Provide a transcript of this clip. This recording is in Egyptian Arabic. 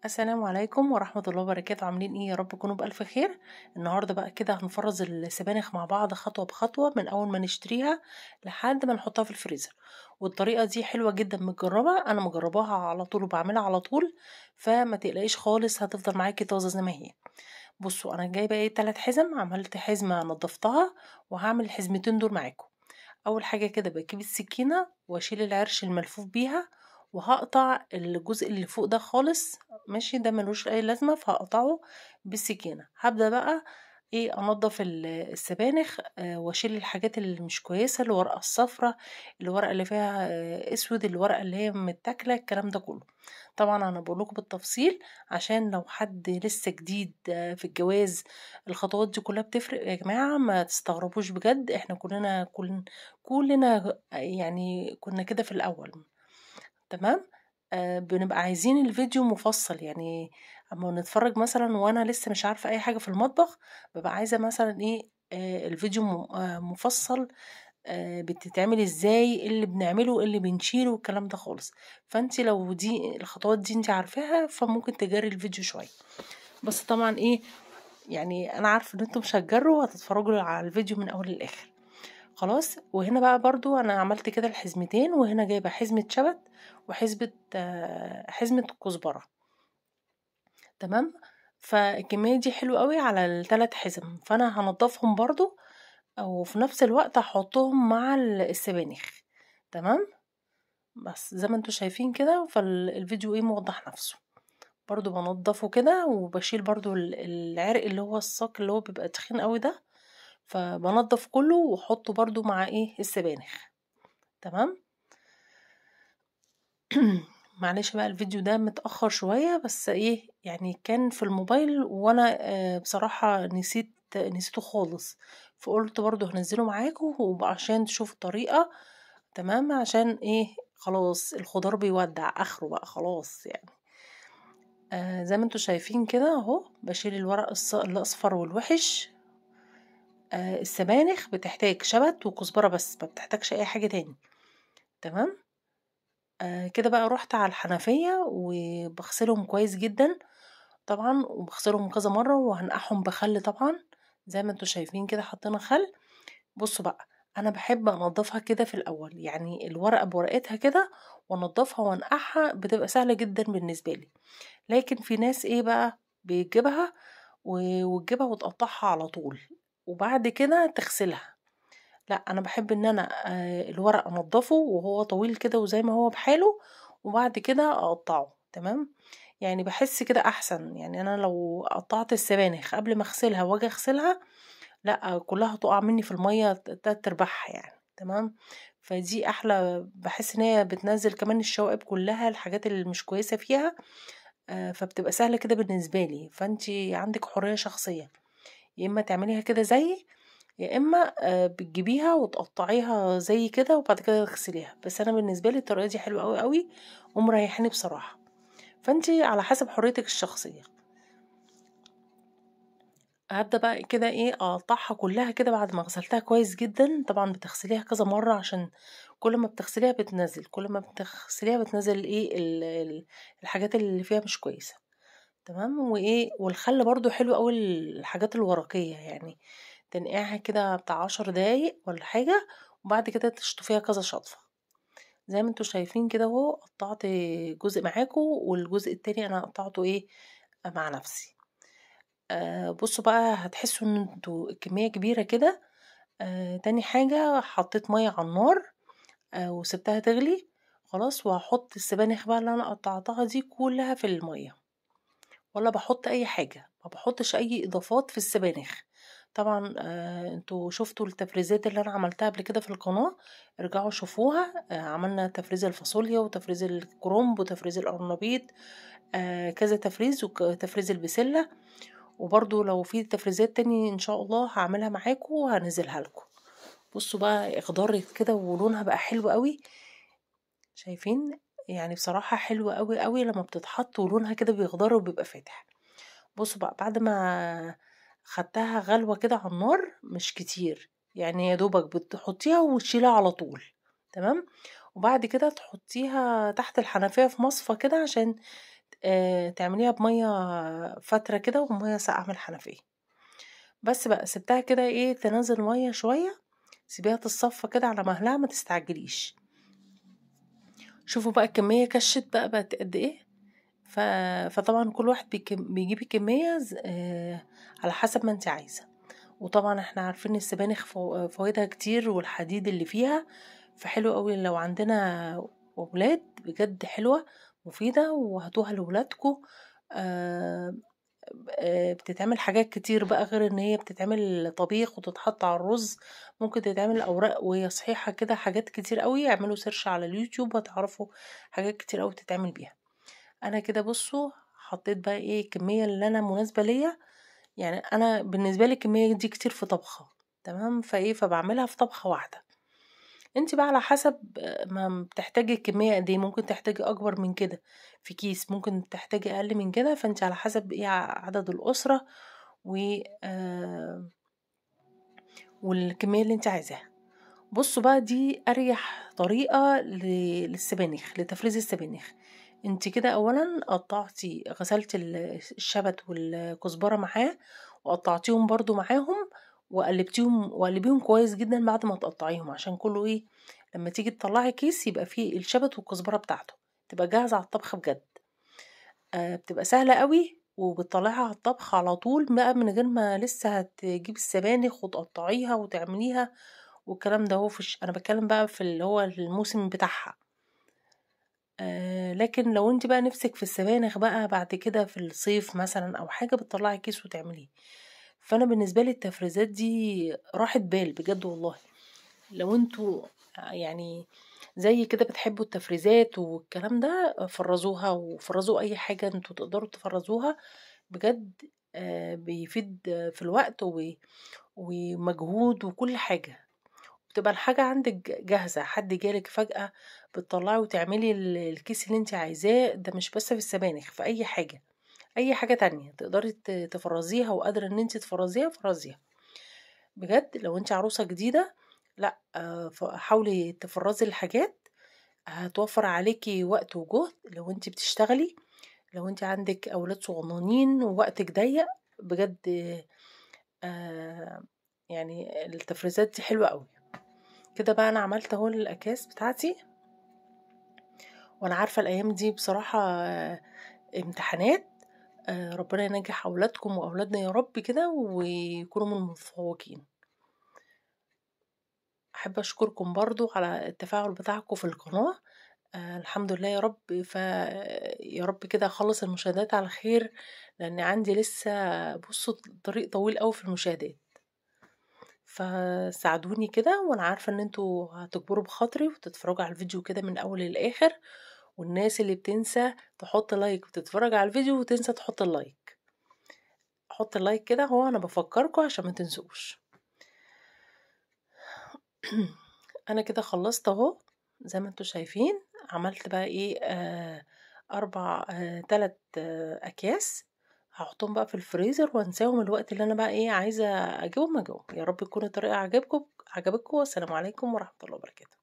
السلام عليكم ورحمة الله وبركاته. عاملين ايه؟ يا رب تكونوا بألف خير. النهاردة بقى كده هنفرز السبانخ مع بعض خطوة بخطوة، من اول ما نشتريها لحد ما نحطها في الفريزر. والطريقة دي حلوة جدا، متجربة، انا مجرباها على طول وبعملها على طول، فما تقلقيش خالص، هتفضل معاكي طازة زي ما هي. بصوا انا جايبة ايه 3 حزم، عملت حزمة نضفتها وهعمل الحزمتين دول معاكم. اول حاجة كده بجيب السكينة واشيل العرش الملفوف بيها، وهقطع الجزء اللي فوق ده خالص، ماشي، ده ملوش اي لازمه، فهقطعه بالسكينة. هبدا بقى ايه انضف السبانخ واشيل الحاجات اللي مش كويسة، الورقة الصفراء، الورقة اللي فيها اسود، الورقة اللي هي متاكله، الكلام ده كله. طبعا انا بقول لكم بالتفصيل عشان لو حد لسه جديد في الجواز، الخطوات دي كلها بتفرق يا جماعة، ما تستغربوش بجد، احنا كلنا يعني كنا كده في الاول، تمام. بنبقى عايزين الفيديو مفصل، يعني اما نتفرج مثلا وانا لسه مش عارفه اي حاجة في المطبخ، ببقى عايزه مثلا ايه الفيديو مفصل، بتتعمل ازاي، اللي بنعمله، اللي بنشيله، والكلام ده خالص. فانت لو دي الخطوات دي انت عارفاها فممكن تجري الفيديو شوية، بس طبعا ايه يعني انا عارفه ان انتم مش هتجروا، هتتفرجوا على الفيديو من اول للاخر خلاص. وهنا بقى برضو انا عملت كده الحزمتين، وهنا جايبه حزمه شبت وحزمه حزمه كزبره، تمام. فالكميه دي حلوة قوي على ال3 حزم، فانا هنضفهم برضو وفي نفس الوقت هحطهم مع السبانخ، تمام. بس زي ما انتوا شايفين كده، فالفيديو ايه موضح نفسه. برضو بنضفه كده وبشيل برضو العرق اللي هو الساق اللي هو بيبقى تخين قوي ده، فبنضف كله واحطه برضو مع ايه السبانخ، تمام. معلش بقى الفيديو ده متأخر شوية، بس ايه يعني كان في الموبايل وانا بصراحة نسيته خالص، فقلت برضو هنزله معاكم وعشان تشوفوا الطريقة، تمام. عشان ايه خلاص الخضار بيودع اخره بقى خلاص يعني. زي ما انتوا شايفين كده اهو، بشيل الورق الاصفر والوحش. السبانخ بتحتاج شبت وكزبرة بس، ما بتحتاجش اي حاجة تاني، تمام. كده بقى روحت على الحنفية وبغسلهم كويس جدا طبعا، وبغسلهم كذا مرة، وهنقعهم بخل طبعا زي ما انتوا شايفين كده، حطينا خل. بصوا بقى انا بحب انضفها كده في الاول، يعني الورقة بورقتها كده وانضفها وانقعها، بتبقى سهلة جدا بالنسبة لي. لكن في ناس ايه بقى بيجيبها وتجيبها وتقطعها على طول وبعد كده تغسلها. لا انا بحب ان انا الورق انضفه وهو طويل كده وزي ما هو بحاله، وبعد كده اقطعه، تمام. يعني بحس كده احسن، يعني انا لو قطعت السبانخ قبل ما اغسلها واجي اغسلها، لا كلها تقع مني في المية تلات ارباعها يعني، تمام. فدي احلى، بحس ان هي بتنزل كمان الشوائب كلها، الحاجات اللي مش كويسة فيها، فبتبقى سهلة كده بالنسبة لي. فانتي عندك حرية شخصية، يا اما تعمليها كده زي، يا اما بتجيبيها وتقطعيها زي كده وبعد كده تغسليها. بس انا بالنسبة لي الطريقة دي حلوة قوي قوي ومريحاني بصراحة، فانتي على حسب حريتك الشخصية. هبدا بقى كده ايه اقطعها كلها كده بعد ما غسلتها كويس جدا. طبعا بتغسليها كذا مرة، عشان كل ما بتغسليها بتنزل، كل ما بتغسليها بتنزل ايه الحاجات اللي فيها مش كويسة، تمام. وايه والخل برضو حلو قوي الحاجات الورقية، يعني تنقعها كده بتاع 10 دقايق ولا حاجة، وبعد كده تشطفيها كذا شطفه. زي ما انتوا شايفين كده اهو، قطعت جزء معاكم والجزء التاني انا قطعته ايه مع نفسي. بصوا بقى هتحسوا ان انتوا الكمية كبيرة كده. تاني حاجة حطيت مية على النار وسبتها تغلي خلاص، وهحط السبانخ بقى اللي انا قطعتها دي كلها في المية، ولا بحط اي حاجة، ما بحطش اي اضافات في السبانخ. طبعا انتوا شفتوا التفريزات اللي انا عملتها قبل كده في القناة، ارجعوا شوفوها. عملنا تفريز الفاصوليا وتفريز الكرنب وتفريز القرنبيط، كذا تفريز، وتفريز البسله. وبرضو لو في تفريزات تاني ان شاء الله هعملها معاكم وهنزلها لكم. بصوا بقى اخضرت كده ولونها بقى حلو قوي، شايفين؟ يعني بصراحة حلوة قوي قوي لما بتتحط ولونها كده بيخضر وبيبقى فاتح. بصوا بقى بعد ما خدتها غلوة كده على النار، مش كتير يعني، يا دوبك بتحطيها وتشيلها على طول، تمام. وبعد كده تحطيها تحت الحنفية في مصفى كده عشان تعمليها بميه فترة كده ومية ساقعه من الحنفية. بس بقى سبتها كده ايه تنزل مية شوية، سيبيها تتصفى كده على مهلها، ما تستعجليش. شوفوا بقى الكمية كشت بقى بقت قد ايه. فطبعا كل واحد بيجيب الكمية على حسب ما انت عايزه. وطبعا احنا عارفين ان السبانخ فوائدها كتير والحديد اللي فيها، فحلو قوي لو عندنا اولاد، بجد حلوة مفيدة، وهاتوها لولادكم. بتتعمل حاجات كتير بقى غير ان هي بتتعمل طبيخ وتتحط على الرز، ممكن تتعمل اوراق وهي صحيحه كده، حاجات كتير قوي. اعملوا search على اليوتيوب هتعرفوا حاجات كتير قوي تتعمل بيها. انا كده بصوا حطيت بقى ايه الكمية اللي انا مناسبة ليا، يعني انا بالنسبة لي الكمية دي كتير في طبخه، تمام؟ فايه فبعملها في طبخه واحدة. انت بقى على حسب ما بتحتاجي الكمية قد ايه، ممكن تحتاجي اكبر من كده في كيس، ممكن تحتاجي اقل من كده، فانت على حسب ايه عدد الاسرة و والكميه اللي انت عايزاها. بصوا بقى دي اريح طريقه للسبانخ، لتفريز السبانخ. انت كده اولا قطعتي، غسلتي الشبت والكزبره معاه وقطعتيهم برضو معاهم، وقلبتيهم، وقلبيهم كويس جدا بعد ما تقطعيهم، عشان كله ايه لما تيجي تطلعي كيس يبقى فيه الشبت والكزبره بتاعته، تبقى جاهزة على الطبخ بجد. بتبقى سهلة قوي، وبتطلعيها على الطبخ على طول بقى من غير ما لسه هتجيب السبانخ وتقطعيها وتعمليها والكلام ده. هو انا بتكلم بقى في اللي هو الموسم بتاعها. لكن لو انت بقى نفسك في السبانخ بقى بعد كده في الصيف مثلا او حاجة، بتطلعي كيس وتعمليه. فانا بالنسبة لي التفريزات دي راحة بال بجد والله. لو انتوا يعني زي كده بتحبوا التفريزات والكلام ده، فرزوها، وفرزوا اي حاجة انتوا تقدروا تفرزوها بجد. بيفيد في الوقت ومجهود وكل حاجة، بتبقى الحاجة عندك جاهزة، حد جالك فجأة بتطلعي وتعملي الكيس اللي انت عايزاه. ده مش بس في السبانخ، في اي حاجة، اي حاجة تانية تقدري تفرزيها وقادرة ان انت تفرزيها فرزيها بجد. لو انت عروسة جديدة، لا حاولي تفرزي الحاجات، هتوفر عليكي وقت وجهد. لو انت بتشتغلي، لو انت عندك اولاد صغننين ووقتك ضيق بجد، يعني التفريزات دي حلوة قوي. كده بقى انا عملت اهو الاكياس بتاعتي، وانا عارفة الايام دي بصراحة امتحانات، ربنا ينجح اولادكم واولادنا يا رب كده ويكونوا من المتفوقين. احب اشكركم برضو على التفاعل بتاعكم في القناة، الحمد لله يا رب. يا رب كده اخلص المشاهدات على خير، لان عندي لسه بصوا طريق طويل قوي في المشاهدات، فساعدوني كده، وانا عارفة ان انتوا هتكبروا بخاطري وتتفرجوا على الفيديو كده من اول للاخر. والناس اللي بتنسى تحط like وتتفرج على الفيديو وتنسى تحط ال like، حط ال like كده، هو انا بفكركم عشان ما تنسوش. انا كده خلصت اهو زي ما انتوا شايفين. عملت بقى ايه 3 اكياس، هحطهم بقى في الفريزر وانساهم الوقت اللي انا بقى ايه عايزه اجيبهم اجيبهم. يا رب تكون الطريقة عجبتكم. والسلام عليكم ورحمة الله وبركاته.